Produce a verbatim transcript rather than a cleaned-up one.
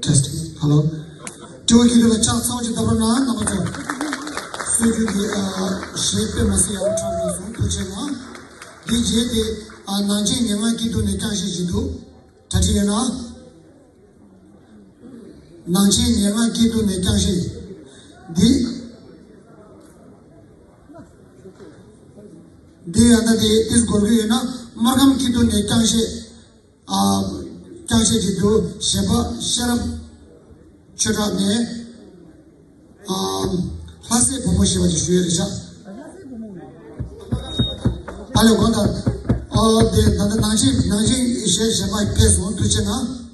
Testing. Hello. སྤྲེའུ་སྐྱིད་སྡུག་ལ་ཕྱག་འཚལ་བ་ཅིག་བཏབ་རོགས་གནང་། རྣམ་པ་ཚོ། སྲོལ་རྒྱུན་གྱི་ཨ་གཞས་དཔེ་མ་སྲིད་ཡག་པོ་གྲགས་ཡོད་སོང་། ཐུགས་རྗེ་གནང་། འདི་རྗེས་དེ་ཨ་ནང་ཆེན་ཉེར་ལྔ་སྐྱིད་སྡུག་ནས་རྐྱང་གཞས་ཅིག་འདུག་གྲ་སྒྲིག་ཡོད་ན། ནང་ཆེན་ཉེར་ལྔ་སྐྱིད་སྡུག་ནས་རྐྱང་གཞས། འདི། འདི་ཡང་ད་དེ་ཏིས་གོ་གི་ཡོད་ན། སྨར་ཁམས་སྐྱིད་སྡུག་ནས་རྐྱང་གཞས། ཨ། རྐྱང་གཞས་ཀྱི་འདུག་གཞས་པ་ཤེས་རབ་ཆོས་གྲགས་ནས། ཨ། ལྷ་སའི་བུ་མོ་ཞེས་པ་ཅིག་ཞུ་ཡས་རེད་ཤག་ཨ་ལས་གོང་དང་། ཨོ་དེ་ད་ལྟ་ནང་ཆེན་ནང་ཆེན་གཞས་གཞས་པ་ཕེབས་སོང་། ཐུགས་རྗེ་གནང་།